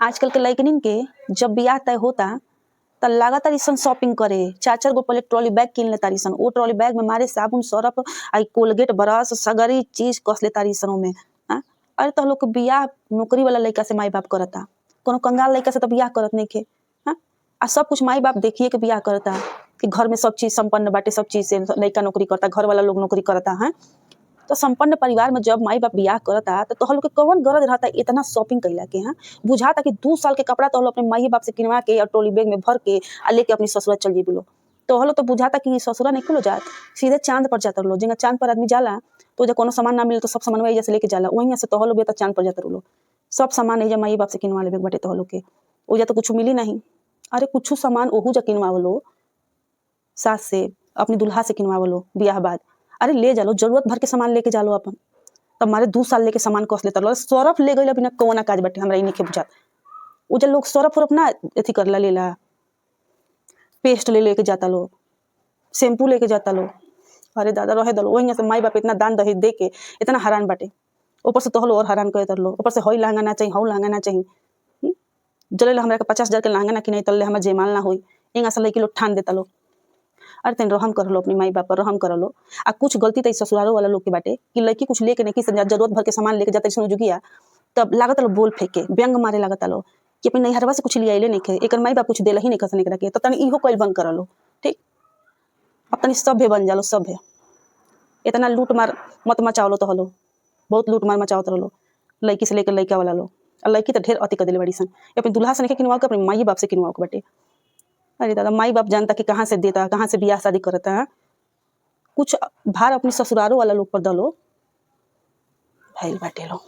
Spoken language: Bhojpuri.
आजकल के लइकनिन के जब बियाह तय होता त लागतारी सन शॉपिंग करे। चार चार गो पहले ट्रॉली बैग किन ले तारी सन। ओ ट्रॉली बैग में मारे साबुन, सरफ आ इ कोलगेट, ब्रश सगरी चीज कस ले तारी सन ओमे। अरे तो लोग के बियाह नौकरी वाला लइका से माई बाप करता, कोनो कंगाल लइका से त बियाह करत नइखे। आ सब कुछ माई बाप देखिए के बियाह करता कि घर में सब चीज संपन्न बाटे, सब चीज से लइका नौकरी करता, घर वाला लोग नौकरी करता हैं। तो संपन्न परिवार में जब माई बाप बियाह करता त तोहर लोग के कौन गरज रहता इतना शॉपिंग कइला के? हाँ, बुझाता कि 2 साल के कपड़ा तोहर लोग अपने माई बाप से किनवा के और ट्रॉली बैग में भर के आ लेके अपनी ससुरा चल जइबू लोग। तोहर लोग तो बुझाता कि ससुरा नहीं लो जात, सीधे चांद पर जाता लो। जेंगा चांद पर आदमी जाला तो जब कोनो सामान ना मिले तो सब सामान एजा से लेके जाला, वहीं से तोहर लोग भी त चांद पर जाता लो। सब सामान एजा माई बाप से किनवा लेबे के बाटे तोहर लोग के, ओजा तो कुछ मिली नहीं। अरे कुछ सामान ओहू जा किनवावलो, सास से अपने दुल्हा से किनवावलो बियाह बाद। अरे ले जालो, जरूरत भर के सामान लेके जालो अपन। तब मारे 2 साल लेके सामान कस लेता लो। सरफ ले गइला बिना कौना काज बाटे, हमरा इ नइखे बुझात। ओजा लोग सरफ उरफ ना अथी करला, लेला पेस्ट ले लेके जाता लो, शैम्पू लेके जाता लो। अरे दादा रहे दलो, वहीं से माई बाप इतना दान दहेज दे के इतना हैरान बाटे, ऊपर से तोहलो और हैरान करे तरलो। ऊपर से हई लहंगा ना चाहिए, हऊ लहंगा ना चाहिए। जले हमरा के 50,000 के लहंगा ना किनाई तले हमरा जयमाल ना होई, एंगा से लइकी लोग ठान देता लो। अरे तनी रहम कर लो अपनी माई बाप पर, रहम कर लो। आ कुछ गलती त ससुरालो वाला लोग के बाटे कि लड़की कुछ लेके नहीं समझा, जरूरत भर के सामान लेके जाता जुगिया तब लागत लो बोल फेंके व्यंग मारे लागत लो कि अपने नैहरवा से कुछ लियाइले नहीं खे, एकर माई बाप कुछ देला ही नहीं खसन एकरा के। त तनी इहो कइल बंद कर लो, ठीक? अब तनी सभ्य बन जालो, सभ्य। इतना लूट मार मत मचावलो तो हलो, बहुत लूट मार मचावत रहलो लड़की से लेकर लड़का वाला लो। आ लड़की त ढेर अति कर देले बाड़ी सन, अपने दुल्हा से नहीं किनवाओ के अपने माई बाप से किनवाओ के बाटे। अरे दादा माई बाप जानता कि कहाँ से देता, कहाँ से बियाह शादी करता। कुछ भार अपने ससुरालों वाला लोग पर दलो भइल बाटे लो।